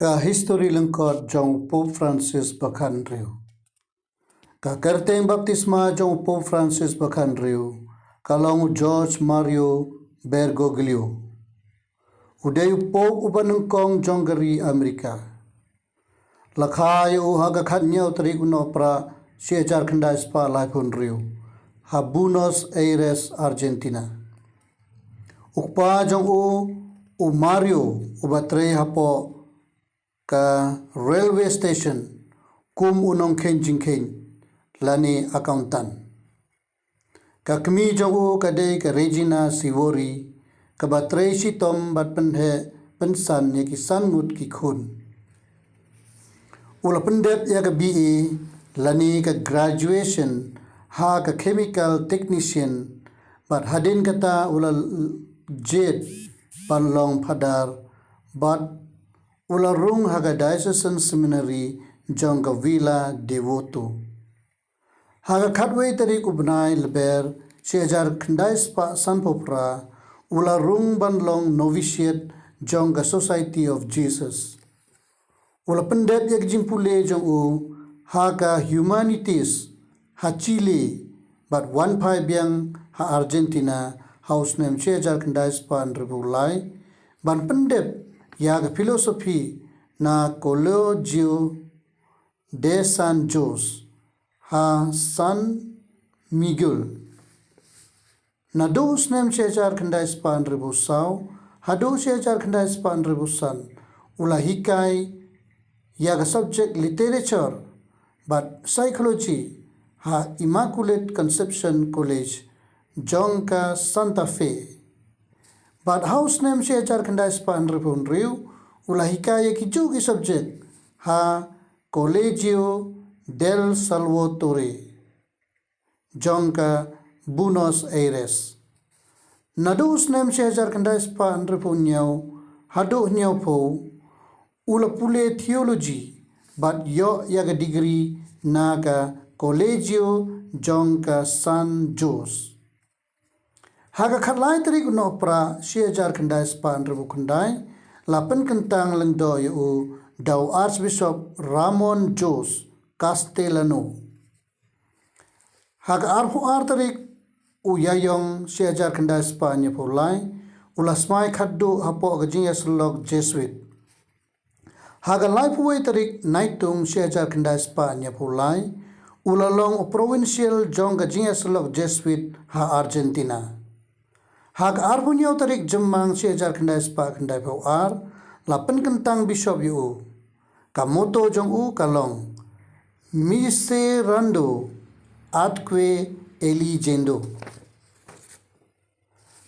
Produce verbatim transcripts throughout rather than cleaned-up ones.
Ka histori lyngkot jong u Pope Francis ba khathynriew. Ka kyrteng baptisma jong u Pope Francis ba khathynriew ka long u George Mario Bergoglio. U dei u Pope uba nyngkong jong ka ri Amerika. La kha ïa u ha ka khathynñiew tarik u Nohprah shi hajar khyndai spah laiphew hynriew ha Buenos Aires, Argentina. U kpa jong u, u Mario, uba trei hapoh ka railway station kum u nongkheiñ jingkheiñ lane accountant. Ka kmie jong u ka dei ka Regina Sivori, kaba trei shitom bad pynheh pynsan ïa ki san ngut ki khun. U la pyndep ïa ka B A lane ka graduation ha ka chemical technician, bad hadien kata u la jied ban long phadar, bad u la rung ha ka Diocesan Seminary jong ka Villa Devoto. Ha ka khatwei tarik u bnai Lber shi hajar khyndai spah sanphew phra, u la rung ban long novitiate jong ka Society of Jesus. U la pyndep ïa ka jingpule jong u ha ka Humanities ha Chile, bad wan phai biang ha Argentina ha u snem shi hajar khyndai spah hynriewphew lai ban pyndep ïa ka philosophy na Colegio de San Jose ha San Miguel. Naduh u snem shi hajar khyndai spah hynriewphew saw haduh shi hajar khyndai spah hynriewphew san, u la hikai ïa ka subject Literature bad Psychology ha Immaculate Conception College jong ka Santa Fe. Bad ha u snem shi hajar khyndai spah hynriewphew hynriew, u la hikai ïa kijuh ki subject ha Colegio del Salvatore jong ka Buenos Aires. Naduh u snem shi hajar khyndai spah hynriewphew hynñiew haduh hynñiewphew, u la pule theology bad ïoh ïa ka degree na ka Colegio jong ka San Jose. Ha ka khatlai tarik u Nohprah shi hajar khyndai spah hynriewphew khyndai, la pynkyntang lyngdoh ïa u da u Archbishop Ramon Jose Castellano. Ha ka arphew ar tarik u Ïaïong shi hajar khyndai spah hynñiewphew lai, u la smai khatduh hapoh ka jingïasyllok Jesuit. Ha ka laiphew wei tarik Naitung shi hajar khyndai spah hynñiewphew lai, u la long u provincial jong ka jingïasyllok Jesuit ha Argentina. Ha ka arphew hynñiew tarik Jymmang shi hajar khyndai spah khyndaiphew ar, la pynkyntang bishop ïa u. Ka motto jong u ka long, Miserando atque eligendo.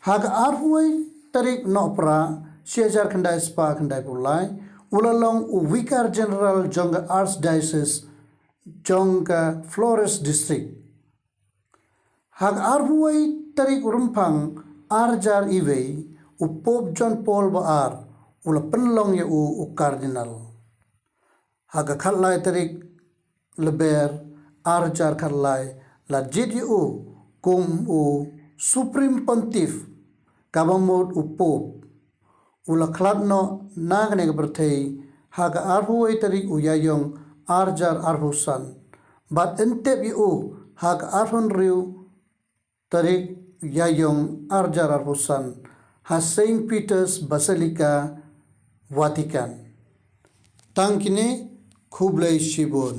Ha ka arphew wei tarik Nohprah shi hajar khyndai spah khyndaiphew lai, u la long u Vicar General jong ka Archdiocese jong ka Flores District. Ha ka arphew wei tarik Rymphang ar hajar iwei, u Pope John Paul ba ar u la pynlong ïa u u Cardinal. Ha ka khatlai tarik Lber ar hajar khatlai, la jied ïa u kum u Supreme Pontiff, kaba mut u Pope. U la khlad noh na kane ka pyrthei ha ka arphew wei tarik u Ïaïong ar hajar arphew san. Bad yn tep ïa u ha ka arphew hynriew tarik Ïaïong ar hajar arphew san ha Saint Peter's Basilica, Vatican. Tang kine, khublei shibun.